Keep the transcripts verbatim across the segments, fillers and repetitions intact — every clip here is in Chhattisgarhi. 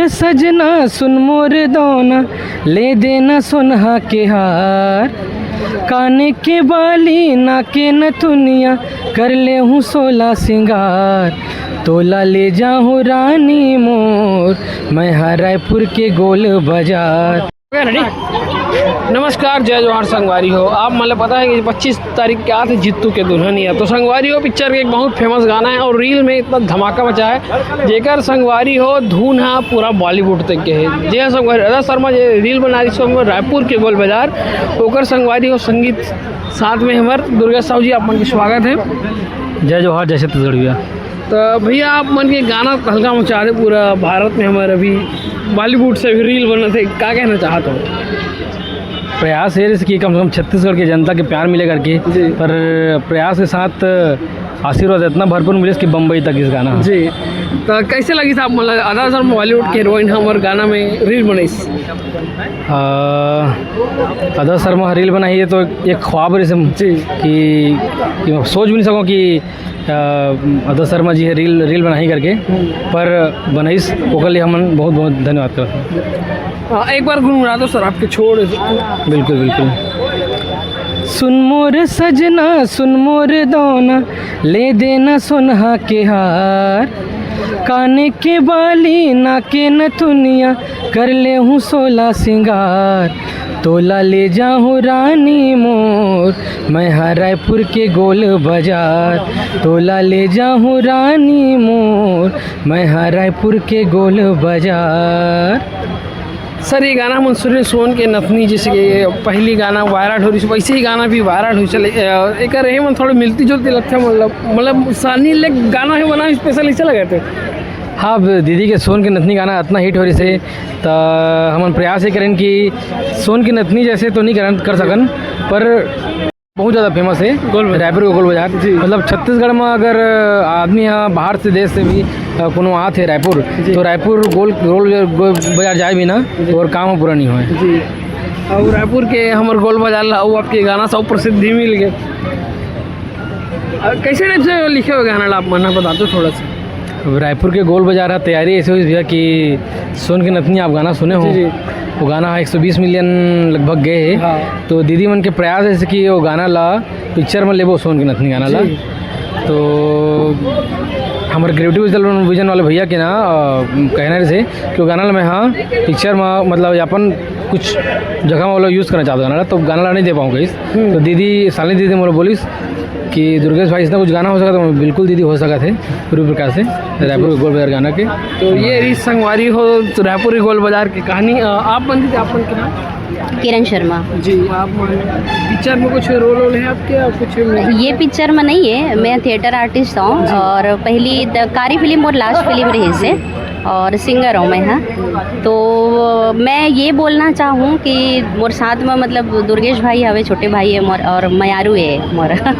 सजना सुन मोर दौना, ले देना सोनहा के हार, काने के बाली, नाके नथुनिया, कर ले हूँ सोला सिंगार। तोला ले जाहूँ रानी मोर, मैं हा रायपुर के गोल बाजार। नमस्कार, जय जोहार संगवारी हो। आप मन ल पता है कि पच्चीस तारीख के आत हे जीतू के दुल्हनिया। तो संगवारी हो, पिक्चर के एक बहुत फेमस गाना है और रील में इतना धमाका मचा है, जेकर संगवारी हो धुन हा पूरा बॉलीवुड तक के है। जे हा संगवारी राधा शर्मा जे रील बना रही सो रायपुर के गोल बाजार, ओकर संगवारी हो संगीत साथ में हमर दुर्गा साहू जी, आप मन के स्वागत है। जय जोहार, जय छत्तीसगढ़ भैया। तो भैया, आप मन के गाना हल्का मचा दे पूरा भारत में, हमारे अभी बॉलीवुड से भी रील बनत हे, का कहना चाहत हो? प्रयास ये रहिस कि कम से कम छत्तीसगढ़ के जनता के प्यार मिले करके, जी। पर प्रयास के साथ आशीर्वाद इतना भरपूर मिले कि बम्बई तक इस गाना। जी, तो कैसे लगिस आप, मतलब, अदा शर्मा बॉलीवुड के हीरोइन हमर गाना में रील बनइस? आ, अदा शर्मा रील बनाही, ये तो एक ख्वाब रहिस जी। कि, कि सोच भी नहीं सकूँ कि अ, अदा शर्मा जी हे रील, रील बनाही करके, हम्म। पर बनाइस, ओकर लिए हमन बहुत बहुत धन्यवाद करत हन। हाँ, एक बार गुनगुना दो सर, आपके छोड़। बिल्कुल, बिल्कुल। सुन मोर सजना, सुन मोर दौना, ले देना सोनहा के हार, काने के बाली, नाके नथुनिया, कर ले हूँ सोला सिंगार। तोला ले जाहूँ रानी मोर, मैं हा रायपुर के गोल बाजार। तोला ले जाहूँ रानी मोर, मैं हा रायपुर के गोल बाजार। सर, ये गाना हमन सुने सोन के नथनी, जैसे कि ये पहली गाना वायरल हो रही, वैसे ही गाना भी वायरल हो चले। अ, एकर रहे मन थोड़ा मिलती जुलती लगता है, मतलब, मतलब सानी ले गाना है बना स्पेशल ऐसे लगे थे। हाँ, अब दीदी के सोन के नथनी गाना इतना हिट हो रही से, त हमन प्रयास ये करें कि सोन के नथनी जैसे तो नहीं करन, कर सकन, पर बहुत ज़्यादा फेमस है गोल बाजार। रायपुर के गोल बाजार। जी। मतलब छत्तीसगढ़ में अगर आदमी यहाँ बाहर से, देश से भी, अ, कोनो आत है रायपुर, जी। तो रायपुर गोल, गोल, गोल बाजार जाए भी ना, जी। और काम पूरा नहीं होए। जी। और रायपुर के हमर गोल बाजार ला, वो आपके गाना सब प्रसिद्धि मिल गए। अ, कैसे टाइप से लिखे हुए गाना ला आप मन बता दो थोड़ा सा। अब रायपुर के गोल बाजार हा तैयारी ऐसे हुई भैया कि सोन के नथनी आप गाना सुने हो, जी, जी। वो गाना हा एक सौ बीस मिलियन लगभग गए है। हाँ। तो दीदी मन के प्रयास ऐसे कि वो गाना ला पिक्चर में लेबो, सोन के नथनी गाना ला। जी। तो हमारे क्रिएटिव विजन वाले भैया के ना, अ, कहना रहे कि वो गाना ला मैं, हाँ, पिक्चर में मतलब अपन कुछ जगह में वो लोग यूज़ करना चाहते गाना ला, तो गाना ला नहीं दे पाऊँगा इस। हम्म। तो दीदी, साली दीदी मोला बोलिस कि दुर्गेश भाई, इसना कुछ गाना हो सकत हे? तो बिल्कुल दीदी, हो सकत हे, पूर्वी प्रकाश से, रायपुर के गोल बाजार गाना के। तो ये रही संगवारी हो, तो रायपुर के गोल बाजार की कहानी। अ, आप मन दीदी, आप मन के नाम? किरण शर्मा। जी, आप मन पिक्चर में कुछ रोल वोल है आपके या कुछ music? ये पिक्चर में नहीं है, मैं थिएटर आर्टिस्ट हूँ जी। और पहली द-, कारी फिल्म और लास्ट फिल्म रही से। और सिंगर हूँ मैं, हाँ। तो मैं ये बोलना चाहूँ कि मोर साथ में, मतलब, दुर्गेश भाई हवे, छोटे भाई है मोर, और मयारू है मोर।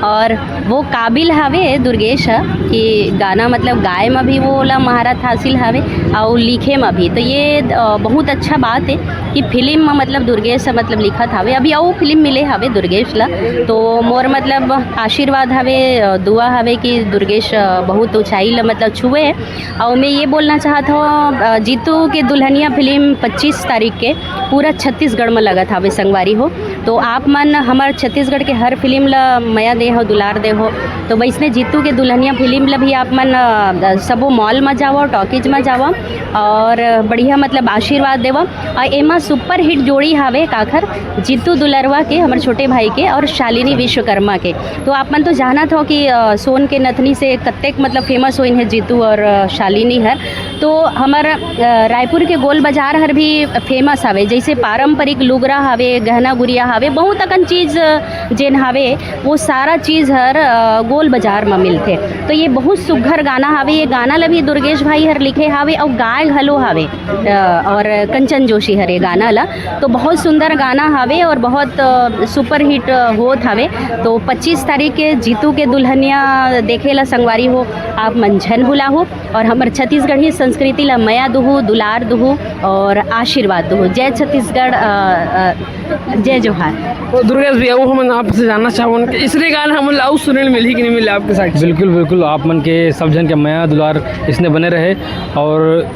और वो काबिल हवे दुर्गेश ह कि गाना, मतलब, गाए में भी वो ओला महारत हासिल हवे, और लिखे में भी। तो ये, अ, बहुत अच्छा बात है कि फिल्म में, मतलब, दुर्गेश ह, मतलब, लिखत हवे। अभी अउ फिल्म मिले हवे दुर्गेश ला, तो मोर, मतलब, आशीर्वाद हवे, अ, दुआ हवे कि दुर्गेश, अ, बहुत ऊंचाई ला, मतलब, छुए। अउ मैं ये बोलना चाहत हूँ, अ, जीतू के दुल्हनिया फिल्म पच्चीस तारीख के पूरा छत्तीसगढ़ में लगत हवे संगवारी हो। तो आप मन हमर छत्तीसगढ़ के हर फिल्म ला मया दे हो, दुलार दे हो। तो वैसने जीतू के दुल्हनिया फिल्म ला भी आप मन, अ, सबो मॉल में जावा, टॉकीज में जावा और बढ़िया, मतलब, आशीर्वाद देवा। और एमा सुपरहिट जोड़ी हावे काखर, जीतू दुलरवा के, हमर छोटे भाई के, और शालिनी विश्वकर्मा के। तो आप मन तो जानत हो कि, अ, सोन के नथनी से कतेक, मतलब, फेमस होइन हे जीतू और, अ, शालिनी हर। तो हमर, अ, रायपुर के गोल बाजार हर भी फेमस हवे, जैसे पारंपरिक लुगरा हवे, गहना गुरिया हवे, बहुत अकन चीज, अ, जेन हवे, वो सारा चीज हर, अ, गोल बाजार म मिलथे। तो ये बहुत सुघर गाना हवे। ये गाना ल भी दुर्गेश भाई हर लिखे हवे और गाय घलो हवे, अ, और कंचन जोशी हर ये गाना ला। तो बहुत सुंदर गाना हवे और बहुत, अ, सुपरहिट, अ, होत हवे। तो पच्चीस तारीख के जीतू के दुल्हनिया देखे ला संगवारी हो, आप मन झन भुलाहू और हमर छत्तीसगढ़ी संस्कृति ला मया दुहू, दुलार दुहू और आशीर्वाद दुहू। जय छत्तीसगढ़, अ, अ, जय जोहार। तो दुर्गेश भैया, वो हमन आपसे जानना चाहवन कि इसरे गाना हमन ला अउ सुने ल मिलही कि नहीं मिले आपके साथ? बिल्कुल, बिल्कुल, आप मन के सब झन के मया दुलार इसने बने रहे और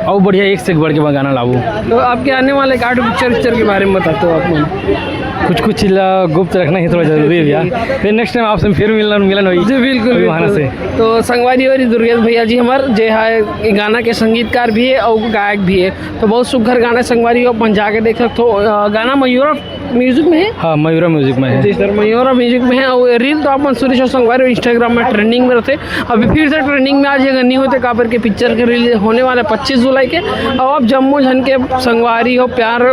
अउ बढ़िया एक से एक बढ़ के गाना लाबो। तो आपके आने वाले कार्ड पिक्चर पिक्चर के बारे में बताते हो आप मन? कुछ कुछ चीज ला गुप्त रखना ही थोड़ा जरूरी है भैया। फिर नेक्स्ट टाइम आपसे फिर मिलन मिलन होई। जी बिल्कुल, कोई बहाना बिल्कुल। से। तो संगवारी और दुर्गेश भैया जी हमार जे है गाना के संगीतकार भी है और गायक भी है, तो बहुत सुघर गाना संगवारी हो, अपन जाके देख सकते हो। अ, गाना मयूरा म्यूजिक में है। हाँ, मयूरा म्यूजिक में है। जी सर, मयूरा म्यूजिक में है। और रील तो अपन सुरेश और संगवारी इंस्टाग्राम में ट्रेंडिंग में रहते, अभी फिर से ट्रेंडिंग में आज ये नहीं होते काबर के पिक्चर के रिलीज होने वाला पच्चीस जुलाई के। और आप जम्मो झन के संगवारी हो, प्यार,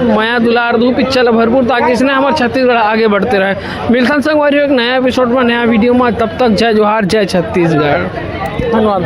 मया दुलार दू पिक्चर ला भरपूर, ताकि इसने हमारे छत्तीसगढ़ आगे बढ़ते रहे। मिलथन संगवारी हो एक नया एपिसोड में, नया वीडियो में, तब तक जय जोहार, जय छत्तीसगढ़। धन्यवाद।